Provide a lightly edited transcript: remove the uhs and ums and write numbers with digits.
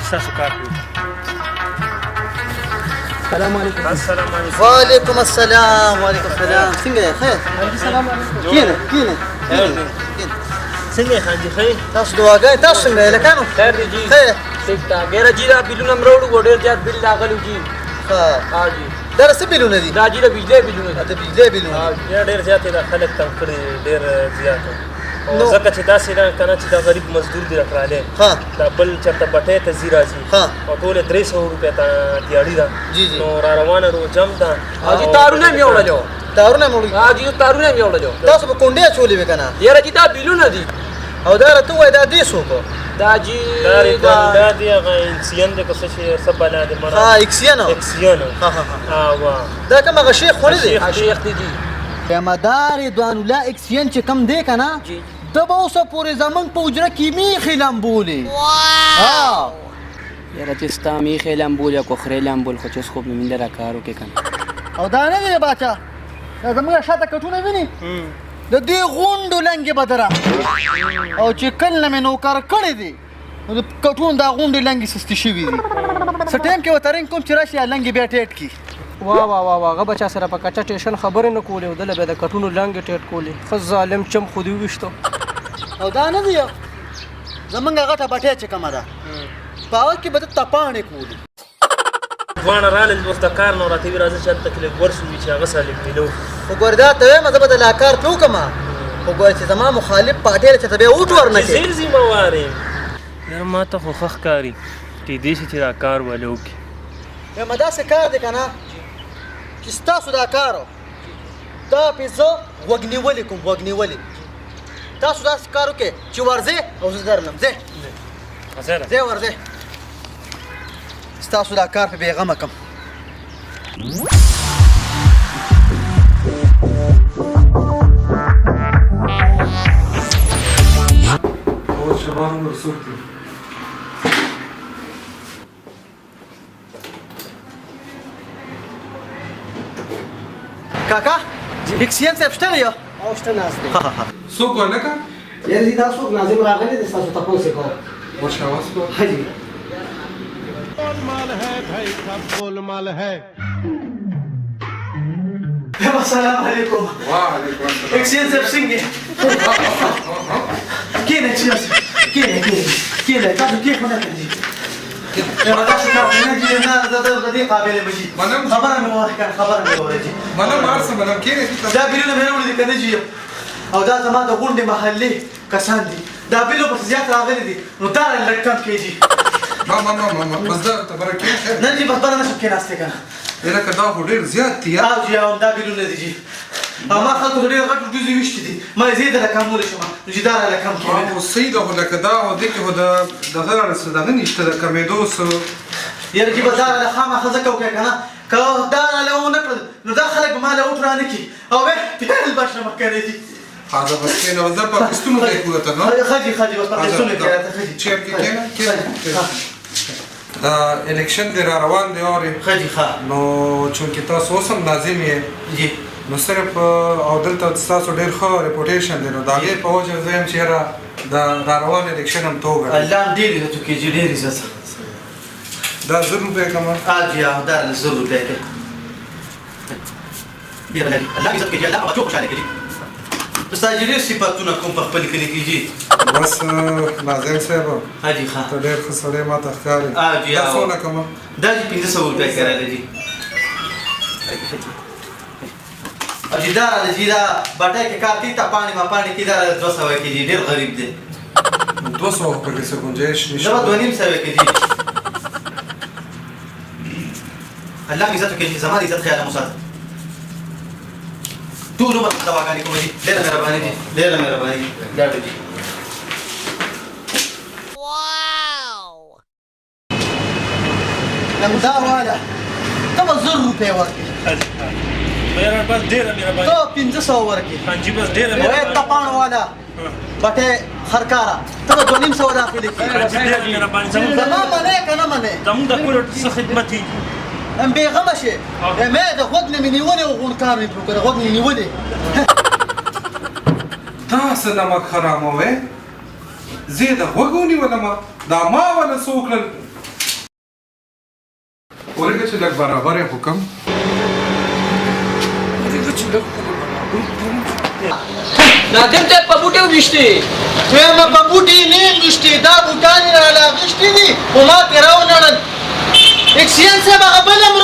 ستاسو کار کوو. السلام علیکم. السلام علیکم. وعلیکم السلام. وعلیکم السلام. څنګه یې؟ خیر؟ السلام علیکم. کینه کینه. څنګه یې خان جي؟ خیر؟ تاسو دعاګانې، تاسو څنګه یې لکانو؟ خیر دی جی. خیر، ټیک ټاک. یاره جی دا بلونه هم راوړو، ډېر زیات بل راغلو جی. ښه. ها جی. دا څه بلونه دي؟ دا جی د بجلۍ بلونه دي. د بجلۍ بلونه. یا ډېر زیات یې دا خلک تنګ کړي، ډېر زیات، ځکه چې داسې ده که نه چې دا غریب مزدور دی راکړالی، دا بل چېرته بټۍ ته ځي راځي، او ټولې 300 روپۍ ته دیاړي ده. جی جی. نو را روانه روجه هم ده. حاجي تارونه هم یې وړلو. تارونه هم وړي؟ ها جي، تارونه هم یې وړلو. تاسو به کونډې اچولې وې که نه؟ یاره جي دا بلونه دي. او دا راته ووایه، دا دی څوک؟ دا جی دا رضوان دا دی، هغه اکسین دی که څه شی، څه بلا دی مړه. ها، اکسین. اکسین. ها ها ها. دا کوم هغه شیخ خو نه دی؟ شیخ دی جی. یم دا رضوان الله اکسین چې کوم دی که نه، ده به اوسه پورې زمونږ په حجره کې میخې لمبولې. ها یاره چې ستا میخې لمبولې او که خرې لمبول، خو چې اوس خو به مې لره کار وکړې که نه. او دا نه دی باچا، دا زمونږ شاته کټونه وینې، د دې غونډو لنګې به درا، او چې کله نه مې نوکر کړی دی نو د کټونو دا غونډې لنګې سستې شوې دي. څه ټایم کې ورته رنګ کوم چې راشي لنګې بیا ټیټ کړي. وا وا وا وا، هغه به چا سره په کچه ټیشن خبرې نه کولې او دله به د کټونو لنګې ټیټ کولې. ښه ظالم چم خو دې وویشته. او دا نه دی، زمونږ غټه بټۍ چې کومه ده په هغه کې به ده تپاڼې کولې. دواړه رالل اوس د کار نه، راته وایي راځه چې هلته کې لږ ورشو چې هغه سره لږ میله وکړو. خو ګورې دا ته وایم زه به د لا کار پرې وکړم، خو ګورې چې زما مخالف پارټۍ له چېرته بیا ووټ ورنه کړې. زه ذمه وار یم یاره، ما ته خو ښه ښکاري، کېدای شي چې دا کار وله وکړي. وایم داسې کار دی که نه چې ستاسو دا کار دا پې زه غوږ نیولې کوم، غوږ نیولې. تاسو داسې کار وکړئ چې ورځئ او زه درلم. ځئ ځئ ورځئ، ستاسو دا کار په بېغمه کم. کاکا اکسین صاحب شته دی؟ او شته، ناست دی. څوک ورلکه؟ یاره جي دا څوک ناظم راغلی دی، ستاسو تپوس یې کوو. ورشه اواز کوه. ها جي. गोलमाल है भाई، सब गोलमाल है. السلام علیکم. وعلیکم السلام. اکسین صاحب څنګه یې؟ کښېنه اکسین صاحب، کښېنه کښېنه کښېنه. تاسو کښېښونه کړئ جي. داسې کار خو نه جي، نه زه د دې قابل یم جي. خبره مې واورئ که نه، خبره مې واورئ جي. منم، هر څه منم، کښېنه. دا بلونه مې راوړي دي که نه جي، او دا زما د غونډې محلې کسان دي، دا بلو پسې زیات راغلي دي، نو دا لږ کم کړئ جي. ما ما ما ما ما بس دا ته بره کښېنه. نه جي، بس بره نه شم کښېناستی که نه. لکه دا خو ډېر زیات دي. او جي همدا بلونه دي جي، او ما خلکو ته ډېر غټ ډوزې ویشتي دي، ما یې زه یې درله کمولی شم، نو چې دا راله کم کړي. خو صحیح ده، خو لکه دا خو دې کې خو د دغه راله څه دغه نشته، د کمېدو څه. یاره جي بس دا راله خامخا ځکه وکړه که نه، که دا راله ونه کړل نو دا خلک به ما له ووټ رانه کړي او بیا پیل به شم که نه جي. ها زه بس کښېنه، بس دا په قسطونو کې کړو ته نو. ښه جي، ښه جي، بس په قسطونو کې راته. ښه جي. چیر کې کښېنه کښېنه. دا الیکشن دی را روان دی اورې. ښه جي، ښه. نو چونکې تاسو اوس هم ناظم یې جي، نو صرف او دلته ستاسو ډېر ښه ریپوټیشن دی، نو د هغې په وجه زه یم چې یاره دا را روان الیکشن هم ته وګټې. الله هم ډېر عزت وکړي جي، ډېر عزت. دا 1000 روپۍ کومه؟ ها جي، دا 1000 روپۍ کوي. الله عزت وکړي جي، الله بچو خوشحاله کړي. ستا جي ډېر صفتونه کوم په خپل کلي کې جي. بس ناظم صاحب، ها جي، ښه، ته ډېر ښه سړی ما ته ښکارې. ها جي. دا څونه کومه؟ دا جي 500 روپۍ کې راغلی جي. او جي دا راغلی جي، دا بټۍ کې کار کوي، ته پاڼې ما پاڼې کې، دا راغلی 200 کې جي، ډېر غریب دی. 200 خو پکې څه ګنجایش نشته. دا به 250 کې جي. الله مې عزت وکړي جي، زما د عزت خیال مو ساته. ټول عمر دواګانې کوم جي. ډېره مهرباني جي، ډېره مهرباني. لاړو جي. دا واله ته به 1000 روپۍ ورکړې. یاره بس ډېره مهرباني. ته 500 ورکړې. خان جي بس ډېره مهرباني. ته پاڼ واله بټې خرکاره، ته به 250 داخلې کړې. خان جي ډېره مهرباني. زما منې که نه منې؟ زموږ د کور څه خدمت دی. ام بېغمه شې، مې د غوږ نه مې نیولې او غونډکار مې پرې وکړ، غوږ مې نیولې. دا څه نمک حرامه وې، زه یې د غوږ ونیولم، دا ما وله څه وکړل؟ ورګه چې لږ برابر حکم. ناظم صاحب په بوټي وویشتې. ما په بوټي نه ویشتې، دا بوټان یې راله اخیستي دي خو ما ترې راونړل. اکسین صاحب هغه بل هم